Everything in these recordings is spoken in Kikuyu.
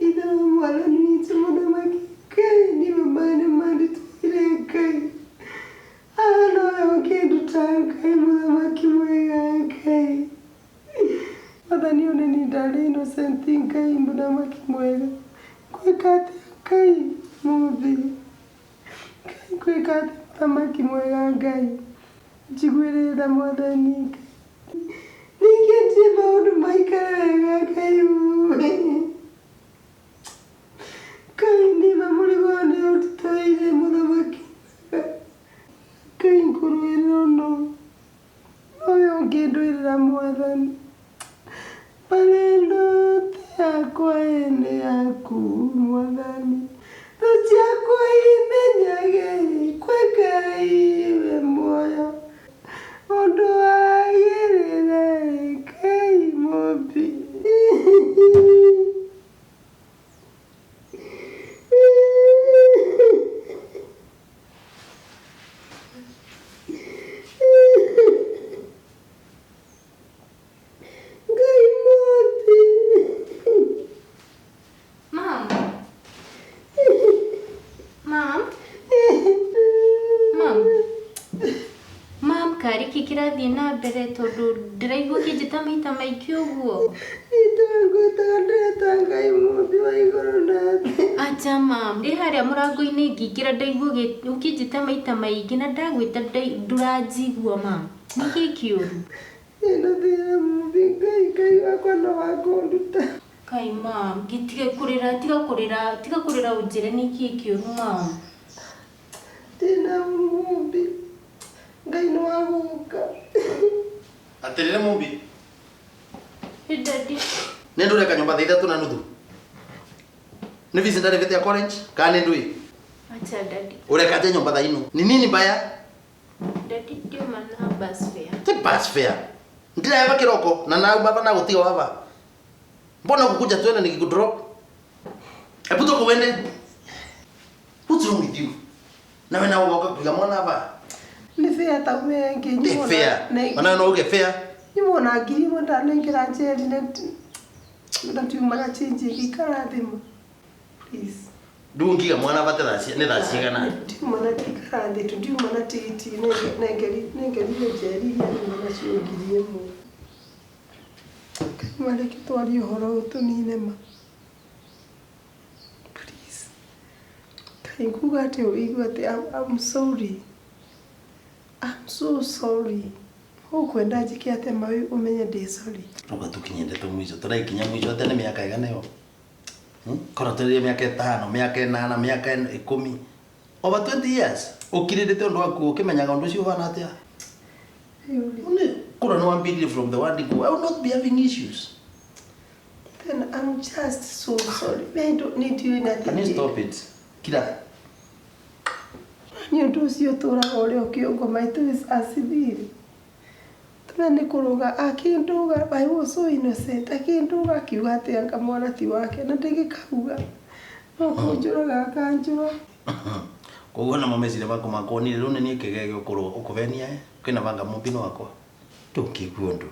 Ithe wa mwathani witũ mũthamaki Ngai nĩwe maĩ mandutĩire Ngai. Haha nowe ũkĩnduta Ngai mũthamaki mwega Ngai. Mwathani one niĩ ndarĩ innocent Ngai mũthamaki mwega. Ngwĩka atĩa Ngai mũthĩ? Ngai ngwĩka atĩa mũthamaki mwega Ngai? Njiguĩre tha mwathani Ngai. Ningĩ ndirĩ maũndũ maikare wega Ngai ũĩ. Ngai nĩma mũrigo ũyũ nĩ ũnditũhĩire mũthamaki mwega. Ngai ngũrũĩrĩra no nowe ũngĩndũĩrĩra mwathani. Mbarĩ ĩno ti yakwa ĩ nĩ yaku mwathani. Thũ ciakwa imenyage kwĩ Ngai wĩ muoyo. Ũndũ wagĩrĩre Ngai mũmbi. Ngai mũmbi. Mom. Mom. Mom. Mom, karĩ kĩ kĩrathiĩ na mbere tondũ ndĩraigua ũkĩnjĩta maita maingĩ ũguo? Ngwĩtaga ndĩreta Ngai mũmbi wa igũrũ na thĩ. Acha mam, ndĩ harĩa mũrango-inĩ ngĩingĩra ndaigua ũkĩnjĩta maita maingĩ na ndagwĩta ndũranjigua mam. Nĩkĩ kĩũru? Ĩno thĩna mũmbi Ngai Ngai wakwa no wakũnduta. Kai mam, gĩtige kũrĩra, tiga kũrĩra, tiga kũrĩra ũnjĩre nĩkĩ kĩũru mam. Thĩna mũmbi Ngai nĩ wa gũka. Atĩrĩrĩ Mũmbi, Hey daddy. nĩ ndũreka nyũmba thaa ithatũ na nuthu? Nĩ fees ndarĩbĩte ya college kana nĩ ndũĩ? Acha daddy. Ũreka atĩa nyũmba thaa ino? Ni nini mbaya? Daddy ndiuma na bus fare. Ti bus fare. Ndĩreheba kĩroko na nauma ba nagũtiga waba. Mbona kukuja twende nikikudrop? Hebu toka uende. What's wrong with you? Nawe nawe ũgoka kũiga mwana ba. Nĩ fair ta ume Ti fair. Ona no uge fair. Nyimwo na 1000 ndanengera njeri na ndiuma na change ĩngĩikara thĩ ma. Please. Rĩu ngiga mwana bate thaa nĩ thaa cigana? Ndiuma na ikara thĩ tu ndiuma na tigiti nengerire njeri iria nyuma nacio 1000. Ngai mareke twarie ũhoro ũyũ tũnine ma. Please. Ngai nguga atĩ ũigue atĩ I'm sorry. I'm so sorry. Ũkwenda njĩke atĩa ma ũmenye ndĩ sorry. Roka tukinye ndeto mwico tũraikinya mwico atĩ nĩ mĩaka ĩgana ĩyo? Korwo tũrĩ mĩaka ĩtano, mĩaka ĩnana, mĩaka 10, over 20 years ũkirĩrĩte ũndũ waku ũkĩmenyaga ũndũ ũcio ũhana atĩa? Rĩu Korwo nĩ wambĩrĩrie from the word go, I will not be having issues. Then I'm just so sorry. I don't need you in Can you stop it? Kira. Nĩ ũndũ ũcio ũtũraga ũrĩ o kĩongo maitũ acibiri. Tũme nĩ kũrũga akĩndũga I was so innocent akĩndũga akiuga atĩ anga mwana ti wake na ndĩgĩkauga no kũnjũraga akanjũra. Koguo namo meciria maku makuonire rĩu nĩ niĩ kĩgege ũkũrwo ũkũbenia ĩ kwĩna banga mũmbino wakwa ndũngĩigua ũndũ.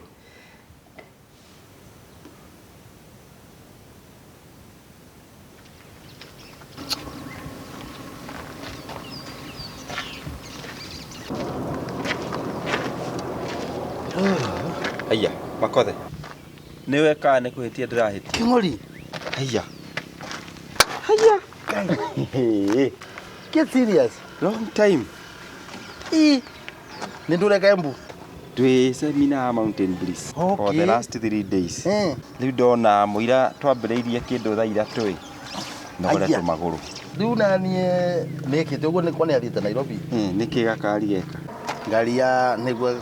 Haiya, Makothe. Nĩwe kana nĩ kũhĩtia ndĩrahĩtia? Kĩng'ori. Haiya. Haiya. Get serious. Long time. Ĩ. Nĩ ndũreka Embu? Twĩ seminar ya Mountain Bliss for the last 3 days. Rĩu ndona mũira twambĩrĩirie kĩndũ thaa ithatũ ĩ. Nogoretwo Aya. magũrũ. Rĩu naniĩ nĩkĩte ũguo nĩ nĩ athiĩte Nairobi. Nĩkĩ gakari geka? Ngari ya nĩguo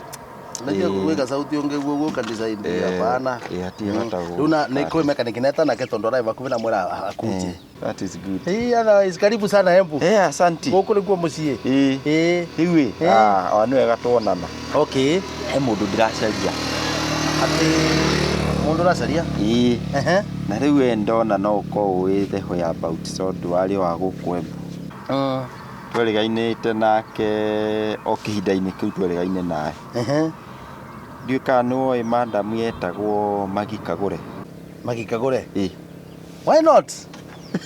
Najua gwĩka sauti ũngĩ guo guoka design hapana. Hatirĩ bata Rĩu na nĩ kwĩ mechanic neta nake tondũ ararĩ hakuhĩ na mwĩra akuje. That is good. Ĩ otherwise karibu sana Embu. Asante. Gũkũ nĩkuo mũciĩ. Ĩ. Rĩu ĩ, ah, nĩ wega tuonana. Okay. He mũndũ ndĩracaria. Atĩ mũndũ ũracaria? Ĩ. Na rĩu we ndona no ũkorwo ũĩ the whereabout tondũ warĩ wa gũkũ Embu. Twerĩgainĩte nake o kĩhinda-inĩ kĩu twerĩgaine naye. Ndiũĩ kana nĩ woĩ madam yetagwo Magi Kagũre. Magi Kagũre? Ĩ. Why not?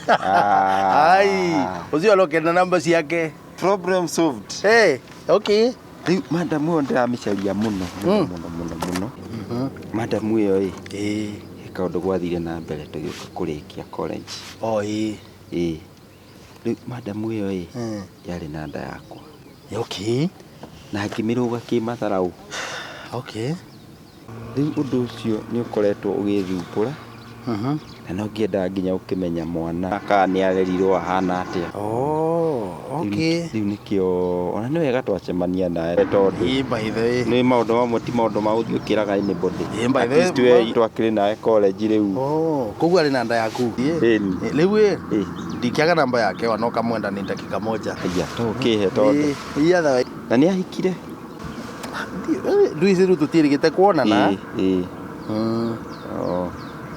Ai, ucio arokena namba ciake. Problem solved. Hey, okay. Rĩu madamu ĩyo ndĩramĩcaria mũno mũno mũno mũno mũno. Madamu ĩyo ĩ Ĩĩ. he kaũndũ gwathire na mbere tũgĩũka kũrĩkia college. Oh, ĩĩ. Ĩĩ. Rĩu madamu ĩyo ĩ Mm. yarĩ na nda yakwa Okay. na ngĩmĩrũga kĩmatharaũ. Okay. Rĩu ũndũ ũcio nĩ ũkoretwo ũgĩthumbũra na no ngĩendaga nginya ũkĩmenya mwana kana nĩ arerirwo ahana atĩa. Oh, okay. Rĩu nĩkĩo ona nĩ wega twacemania nawe tondũ Ĩĩ, by the way. nĩ maũndũ mamwe ti maũndũ ma gũthiĩ ũkĩraga anybody. Ĩĩ, by At the way, least we twakĩrĩ nawe college rĩu. Oh, koguo arĩ na nda yaku. Ĩni. Rĩu ĩ Ĩĩ. ndikĩaga namba yake ona ũkamwenda ni dakika moja. Aya to ũkĩhe tondũ Ĩĩ, otherwise na nĩ ahikire. nduici rĩu tũtiĩrĩgĩte kuonana. Ĩĩ, ĩĩ. Mm. Oh,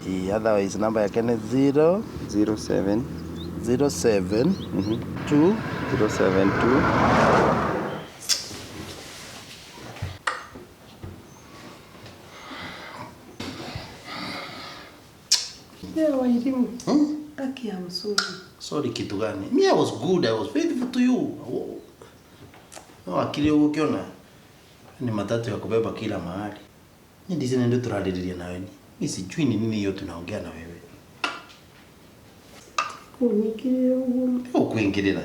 Ĩĩ, otherwise namba yake nĩ 0 07 07 2 072 Yeah, Wairimu. Aki, I'm sorry. Sorry kitu gani? Me, I was good. I was faithful to you. No, akili ukiona ni matatu ya kubeba kila mahali. Ni ndizi ndio turaririria nawe ni. Mimi sijui ni nini hiyo tunaongea na wewe. Kũnyingĩrĩra ũguo. Ũkwingĩrĩra.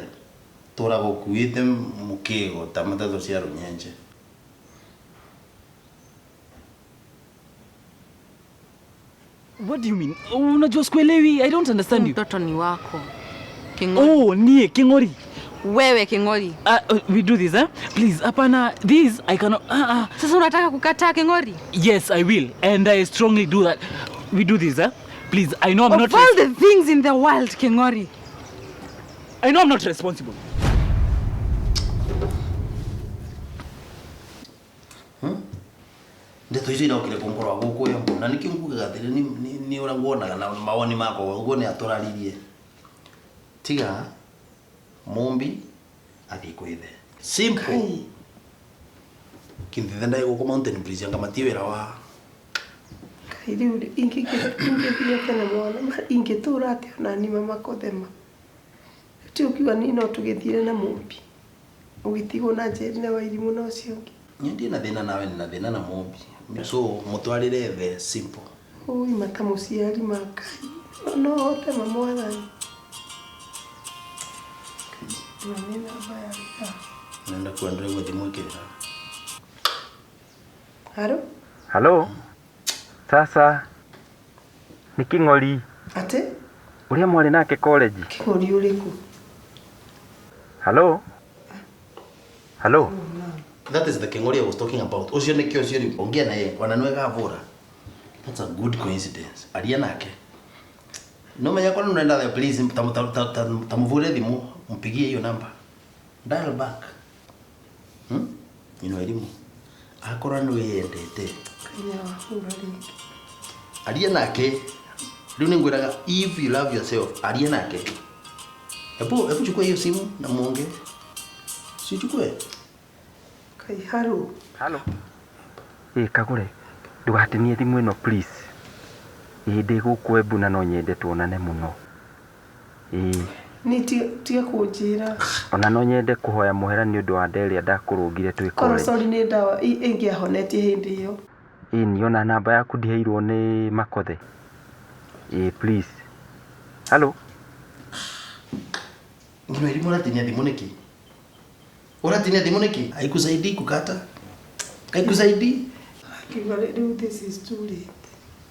Tũraga ũkuĩte mũkĩgo ta matatũ cia rũnyenje. What do you mean? Unajua sikuelewi. I don't understand you. Mtoto ni wako King'ori. Oh, nie King'ori. Wewe King'ori, We do this, eh? Please, hapana. This I cannot. Sasa unataka kukataa King'ori? Yes, I will, and I strongly do that. We do this, eh? Please, I know I'm Of not. all the things in the world, King'ori. I know I'm not responsible. Ndeto icio iraukire kũngorwa gũkũ Embu na nĩkĩo ngugaga atĩrĩ nĩ ũrĩa wonaga na mawoni makwa ũguo nĩ atũraririe. Tiga Mumbi athiĩ kwĩ ithe. Simple. Kinthithe ndaĩ gũkũ Mountain Breeze anga matie wĩra wa Kai rĩu rĩ, ingĩthiĩ atĩa na mwana? Ingĩtũra atĩa ona niĩ mama kothema? Ti ũkiuga niĩ no tũgĩthire na Mũmbi. Ũgĩtigwo na Njeri na Wairimũ na ũcio ũngĩ. Niĩ ndirĩ na thĩna nawe nĩ na thĩna na Mumbi. So mũtwarĩre the simple. Oi mata mũciari ma Ngai. No hote ma mwathani. Nĩ namba ya wĩra. Nenda kuendelea gũthiĩ thimũ ĩkĩrĩra. Haro? Halo. Sasa nĩ King'ori Atĩ? ũrĩa mwarĩ nake college. Kĩng'ori ũrĩkũ? Halo. Halo. That is the King'ori I was talking about. Ũcio nĩkĩo ũcio rĩu ongea na yeye ona nĩwe gavũra. That's a good coincidence. Aria nake. No menya kwa nenda the please tamuvure thimũ mpigie hiyo namba. Dial back. Ino elimu. Akorwo nĩ wĩyendete. Kainya wahũra rĩngĩ. Aria nake. Rĩu nĩ ngwĩraga if you love yourself, aria nake. Hebu chukua hiyo simu na muongee. Si uchukue. Kai haro. Halo. Ĩ kagũre ndũgatinie thimũ ĩno please. Ĩ ndĩ gũkũ Embu na no nyende tuonane mũno. Ĩ Nĩ tiga kũnjĩra. ona no nyende kũhoya mũhera nĩ ũndũ wa nda ĩrĩa ndakũrũngire twĩ Korwo college. sorry nĩ ndawa ĩngĩahonetie hĩndĩ ĩyo. Ĩ ni ona namba yaku ndiheirwo nĩ Makothe. Ĩ please. Halo. Ngino elimu ũratinia thimũ nĩkĩ? Ũratinia thimũ nĩkĩ? Haikusaidii kukata. Haikusaidii. Akiuga rĩu this is too late.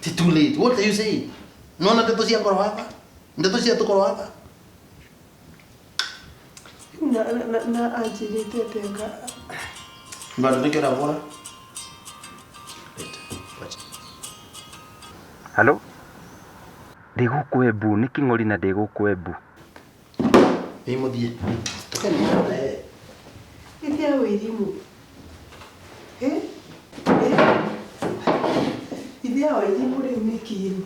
It's too late. What are you saying? Nona ndeto cia ngoro hapa? Ndeto cia tukoro hapa? Rĩu na anjĩrĩte atĩa nga Bado nĩkĩo ũravũra? Leta. Wacha. Halo. Ndĩ gũkũ Embu nĩ King'ori na ndĩ gũkũ Embu. Ĩ mũthiĩ. Tokeni na yeye. Gĩthĩ ya Wairimũ. Eh? Eh? Ithe ya Wairimũ rĩu nĩ kĩĩ?